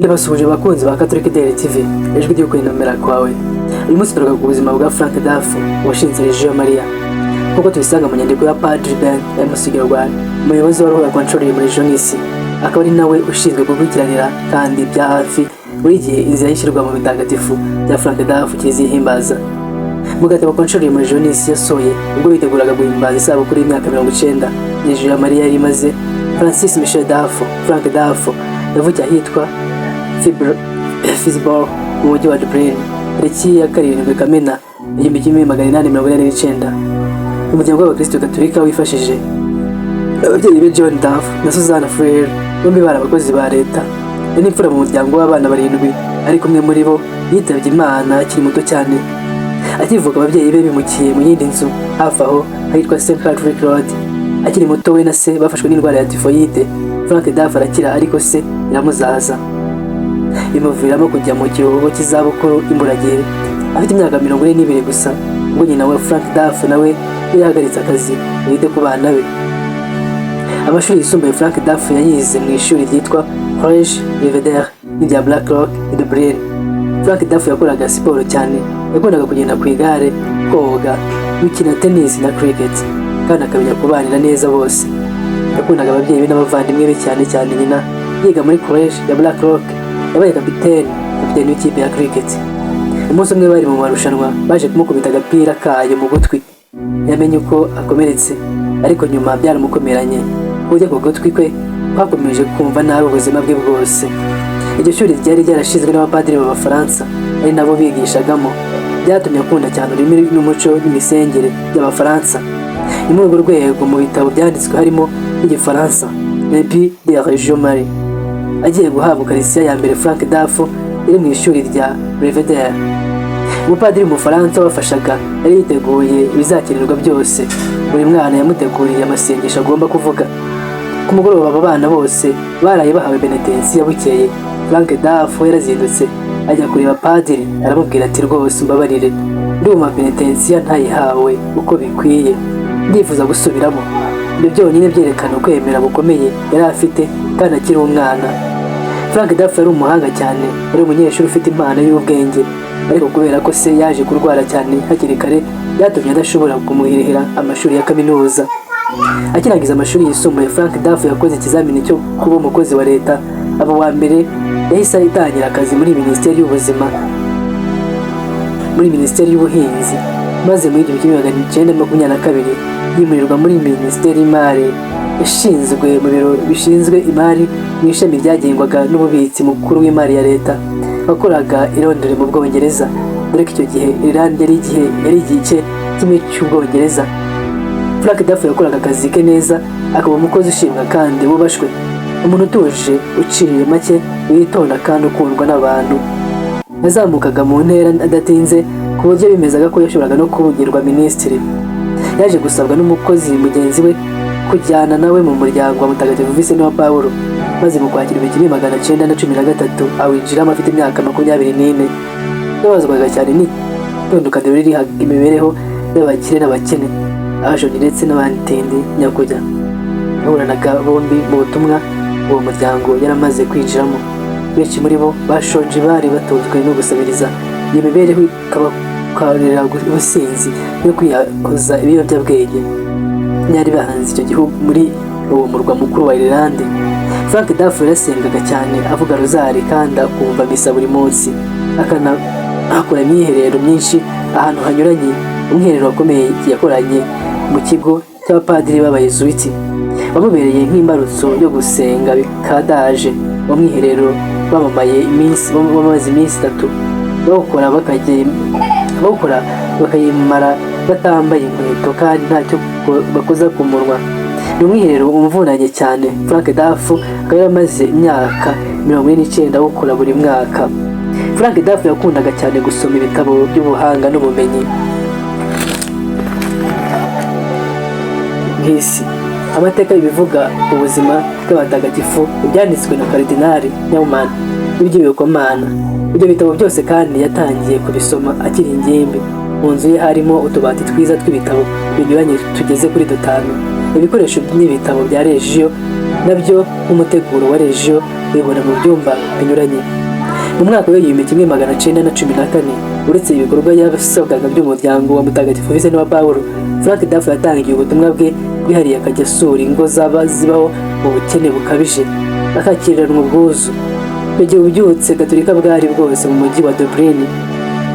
Ndabasuhuje abakunzi ba Catholic Daily TV, ijwi ryo kwinumira kwawe. Uyu munsi tugaruka ku buzima bwa Frank Duff washinze Legio Maria, nk'uko tubisanga mu nyandiko ya Padri Ben Musigirwa, umuyobozi wa Roho Control muri Legio, akaba ari nawe ushinzwe gukurikiranira kandi bya hafi buri gihe inzira y'ishyirwa mu bitagatifu bya Frank Duff Kiliziya ihimbaza. Mu gatabo Control muri Legio yasohoye ubwo biteguraga guhimbaza isabukuru y'imyaka 90 Legio Maria yari imaze, Francis Michel Duff, Frank Duff, yavukiye ahitwa Phibsborough mu mujyi wa Dublin tariki ya 7 Kamena 1889, umuryango w'abakristo gatolika wifashije. Ababyeyi be, John Duff na Susanna Freer, bombi bari abakozi ba leta. Yari imfura mu muryango w'abana barindwi, ariko umwe muri bo yitabye Imana akiri muto cyane. Akivuka, ababyeyi be bimukiye mu yindi nzu hafi aho ahitwa St Patrick Road. Akiri muto, we na se bafashwe n'indwara ya typhoïde. Frank Duff arakira, ariko se iramuzahaza, bimuviramo kujya mu kiruhuko cy'izabukuru imburagihe afite imyaka 42 gusa, ubwo nyina wa Frank Duff nawe yari yahagaritse akazi ngo yite ku bana be. Amashuri yisumbuye Frank Duff yayize mu ishuri ryitwa College Belvedere n'irya Blackrock i Dublin. Frank Duff yakoraga siporo cyane. Yakundaga kugenda ku igare, koga, gukina tennis na cricket, kandi akamenya kubanira neza bose. Yakundaga ababyeyi be n'abavandimwe be, cyane cyane nyina. Yiga muri College ya Blackrock yabaye kapiteni w'ikipe ya cricket. Umunsi umwe bari mu marushanwa, baje kumukubita agapira kayo mu gutwi. Yamenye uko akomeretse, ariko nyuma byaramukomeranye ku buryo ako gutwi kwe kwakomeje kumva nabi ubuzima bwe bwose. Iryo shuri ryari ryarashinzwe n'abapadiri b'Abafaransa, ari nabo bigishagamo. Byatumye akunda cyane ururimi n'umuco n'imisengere by'Abafaransa. Ni muri urwo rwego mu bitabo byanditswe harimo n'Igifaransa Le But de la Légion Marie. Agiye guhabwa Ukarisitiya ya mbere, Frank Duff iri mu ishuri rya Belvedere. Umupadiri w'Umufaransa wabafashaga yari yiteguye ibizakenerwa byose. Buri mwana yamuteguriye amasengesho agomba kuvuga. Ku mugoroba aba bana bose baraye bahawe penetensiya. Bukeye Frank Duff yarazindutse ajya kureba padiri, aramubwira ati: "Rwose umbabarire, ndumva penetensiya ntayihawe uko bikwiye, ndifuza gusubiramo." Ibyo byonyine byerekana ukwemera gukomeye yari afite kandi akiri umwana. Frank Duff yari umuhanga cyane, yari umunyeshuri ufite impano y'ubwenge, ariko kubera ko se yaje kurwara cyane hakiri kare, byatumye adashobora kumuhirihira amashuri ya kaminuza. Akirangiza amashuri yisumbuye, Frank Duff yakoze ikizamini cyo kuba umukozi wa leta, aba uwa mbere. Yahise atangira akazi muri Minisiteri y'Ubuzima, muri Minisiteri y'Ubuhinzi, maze muri 1922 yimurirwa muri Minisiteri y'Imari. Yashinzwe mu biro bishinzwe imari mu ishami ryagengwaga n'umubitsi mukuru w'imari ya leta wakoraga i Londres mu Bwongereza, dore ko icyo gihe Ireland yari igihe yari igice kimwe cy'Ubwongereza. Frank Duff yakoraga akazi ke neza, akaba umukozi ushimwa kandi wubashwe, umuntu utuje, uciriye make, witonda kandi ukundwa n'abantu. Yazamukaga mu ntera adatinze, ku buryo bimezaga ko yashoboraga no kugirwa minisitiri. Yaje gusabwa n'umukozi mugenzi we kujyana nawe mu muryango wa Mutagatifu Vincent wa Paulo, maze mu Kwakira 1913 awinjiramo afite imyaka 24. Yabazwaga cyane n'itandukaniro riri imibereho y'abakire n'abakene, abashonji ndetse n'abatindi nyakujya bahuranaga bombi mu butumwa uwo muryango yaramaze kwinjiramo. Benshi muri bo bashonje, bari batunzwe no gusabiriza, iyo mibereho ikabakorera ubusinzi no kwiyahuza ibiyobyabwenge byari bahanze icyo gihugu muri uwo murwa mukuru wa Ireland. Frank Duff yarasengaga cyane, avuga rozari kandi akumva misa buri munsi, akanakora imyiherero myinshi ahantu hanyuranye. Umwiherero wakomeye yakoranye mu kigo cy'abapadiri b'Abayezuwiti wamubereye nk'imbarutso yo gusenga bikadaje. Uwo mwiherero wamamaye iminsi wamaze iminsi 3 bawukora, bakayimara batambaye inkweto kandi ntacyo bakoza ku munwa. Ni umwiherero umuvunanye cyane. Frank Duff akaba yaramaze imyaka 49 awukora buri mwaka. Frank Duff yakundaga cyane gusoma ibitabo by'ubuhanga n'ubumenyi nk'isi, amateka, ibivuga ubuzima bw'abatagatifu, ibyanditswe na Karidinali Newman n'iby'iyobokamana. Ibyo bitabo byose kandi yatangiye kubisoma akiri ingimbi. Mu nzu ye harimo utubati twiza tw'ibitabo binyuranye tugeze kuri dutanu, ibikoresho n'ibitabo bya Legio. Nabyo nk'umuteguro wa Legio ubibona mu byumba binyuranye. Mu mwaka w'1914, uretse ibikorwa yasabwaga by'umuryango wa Mutagatifu Vincent wa Paulo, Frank Duff yatangiye ubutumwa bwe bwihariye, akajya asura ingo zaba zibaho mu bukene bukabije, akakiranwa ubwuzu. Icyo gihe ububyutse gatolika bwari bwose mu mujyi wa Dublin.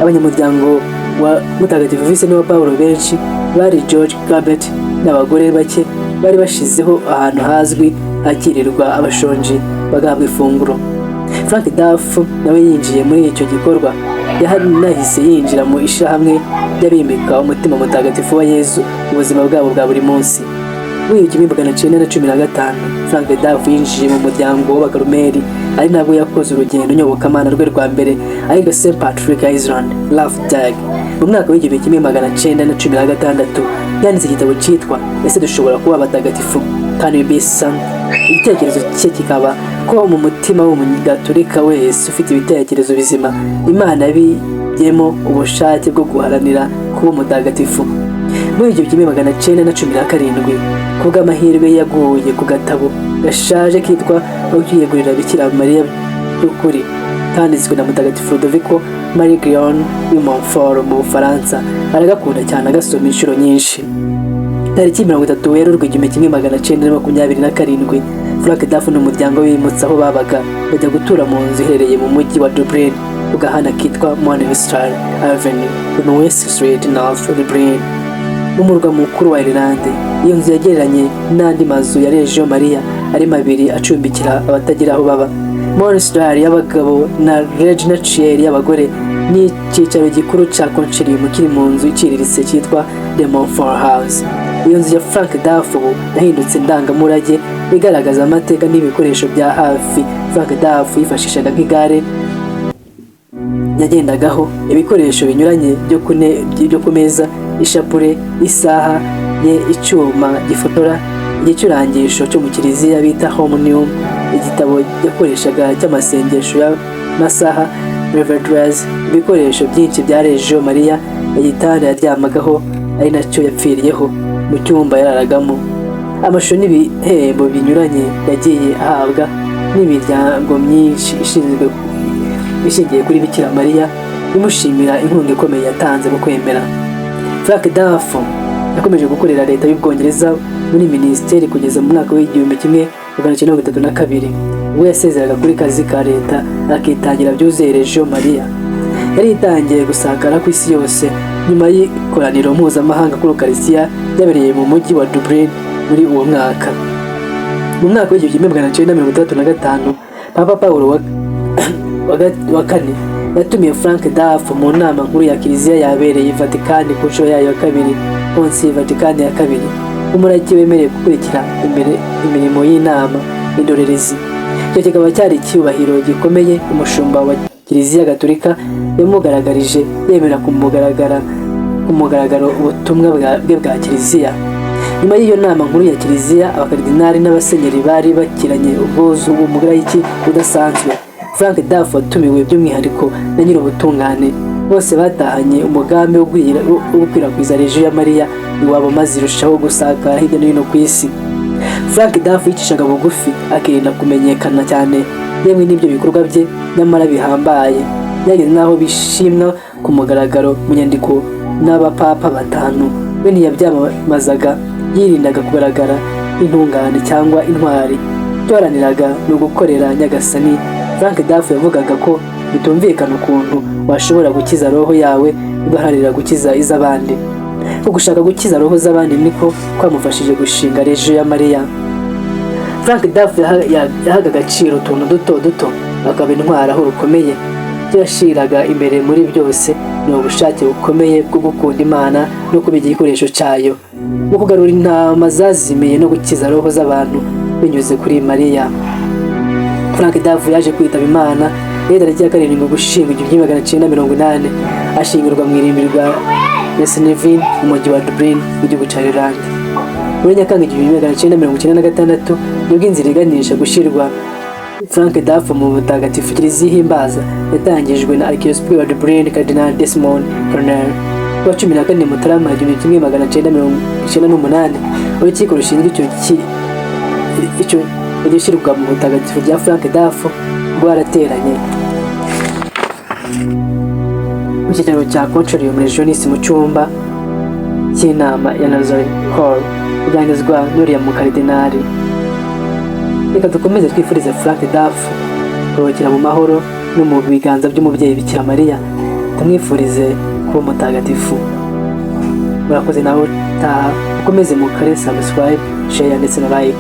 Abanyamuryango wa Mutagatifu Vincent wa Paulo benshi bari George Garbett n'abagore bake bari bashizeho ahantu hazwi hakirirwa abashonji bagahabwa ifunguro. Frank Duff nawe yinjiye muri icyo gikorwa. Yanahise yinjira mu ishyirahamwe ry'abimika umutima mutagatifu wa Yezu mu buzima bwabo bwa buri munsi. Muri 1915, Frank Duff yinjiye mu muryango w'Abakarumeli, ari nabwo yakoze urugendo nyobokamana rwe rwa mbere ariko St Patrick Island, Lough Derg. Mu mwaka w'1916 yanditse igitabo cyitwa "Ese dushobora kuba abatagatifu?" "Can We Be Saint?" Igitekerezo cye kikaba ko mu mutima w'Umugatolika wese ufite ibitekerezo bizima, Imana yabibyemo ubushake bwo guharanira kuba umutagatifu. Muri 1917, kubw'amahirwe, yaguye ku gatabo gashaje kitwa "Ukwiyegurira Bikira Mariya by'Ukuri", kanditswe na Mutagatifu Ludovico Marie Grignion w'i Montfort mu Bufaransa. Aragakunda cyane, agasoma inshuro nyinshi. Tariki 30 Werurwe 1927, Frank Duff n'umuryango bimutse aho babaga, bajya gutura mu nzu iherereye mu mujyi wa Dublin, ku gahanda kitwa Morningstar Avenue, on West Street, North Dublin, mu murwa mukuru wa Ireland. Iyo nzu yegeranye n'andi mazu ya Legio Maria arimo abiri acumbikira abatagira aho baba, Morningstar y'abagabo na Regina Coeli y'abagore, ni icyicaro gikuru cya Concilium kiri mu nzu iciriritse cyitwa The Montfort House. Iyo nzu ya Frank Duff ubu yahindutse indangamurage igaragaza amateka n'ibikoresho bya hafi Frank Duff yifashishaga, nk'igare yagendagaho, ibikoresho binyuranye byo ku meza, ishapure, isaha ye, icyuma gifotora, igicurangisho cyo mu kiliziya bita harmonium, igitabo yakoreshaga cy'amasengesho y'amasaha Reverenders, ibikoresho byinshi bya Legio Maria, igitanda yaryamagaho ari nacyo yapfiriyeho, mu cyumba yararagamo, amashusho n'ibihembo binyuranye yagiye ahabwa n'imiryango myinshi ishinzwe ishingiye kuri Bikira Mariya, imushimira inkunga ikomeye yatanze mu kwemera. Frank Duff yakomeje gukorera leta y'Ubwongereza muri minisiteri kugeza mu mwaka w'1932, ubwo yasezeraga kuri kazi ka leta, akitangira byuzuye Legio Maria. Yari itangiye gusakara ku isi yose nyuma y'ikoraniro mpuzamahanga kuri Ukarisitiya ryabereye mu mujyi wa Dublin muri uwo mwaka. Mu mwaka w'1965, Papa Paul wa kane yatumiye Frank Duff mu nama nkuru ya kiliziya yabereye i Vatikani ku nshuro yayo ya kabiri, Konsili Vatikani ya kabiri, umurage wemerewe gukurikira imbere imirimo y'inama indorerezi. Icyo kikaba cyari icyubahiro gikomeye umushumba wa Kiliziya Gatolika yamugaragarije, yemera ku mugaragaro ubutumwa bwe bwa kiliziya. Nyuma y'iyo nama nkuru ya kiliziya, abakaridinali n'abasenyeri bari bakiranye ubwuzu umugarayiki udasanzwe Frank Duff watumiwe by'umwihariko na Nyir'ubutungane. Bose batahanye umugambi wo gukwirakwiza Legio ya Mariya iwabo, maze irushaho gusakara hirya no hino ku isi. Frank Duff yicishaga bugufi, akirinda kumenyekana cyane. Yemwe n'ibyo bikorwa bye nyamara bihambaye byageze n'aho bishimwa ku mugaragaro mu nyandiko n'abapapa batanu, we ntiyabyamamazaga. Yirindaga kugaragara nk'intungane cyangwa intwari. Icyo yaharaniraga ni ugukorera Nyagasani. Frank Duff yavugaga ko bitumvikana ukuntu washobora gukiza roho yawe ugaharanira gukiza iz'abandi. Ko gushaka gukiza roho z'abandi niko kwamufashije gushinga Legio ya Mariya. Frank Duff yahaga agaciro utuntu duto duto, akaba intwari aho rukomeye. Icyo yashiraga imbere muri byose ni ubushake bukomeye bwo gukunda Imana no kuba igikoresho cyayo mu kugarura intama zazimiye no gukiza roho z'abantu binyuze kuri Mariya. Frank Duff yaje kwitaba Imana rero tariki ya 7 Ugushyingo 1980, ashyingurwa mu irimbi rwa Lesnevin mu mujyi wa Dublin mu gihugu cya Ireland. Muri Nyakanga 1996, nibwo inzira iganisha gushyirwa Frank Duff mu butagatifu kiliziya ihimbaza yatangijwe na Archbishop wa Dublin, Cardinal Desmond O'Connell. Kuwa 14 Mutarama 1998, urukiko rushinzwe icyo Iryo shyirwa mu butagatifu rya Frank Duff rwarateranye mu cyicaro cya Concilium Regionis, mu cyumba cy'inama ya Nazareth Hall, iganizwa n'uriya mukaridinali. Reka dukomeze twifurize Frank Duff kuruhukira mu mahoro no mu biganza by'umubyeyi Bikira Mariya, tumwifurize kuba umutagatifu. Murakoze, nawe utaha. Ukomeze mukore subscribe, share ndetse na like.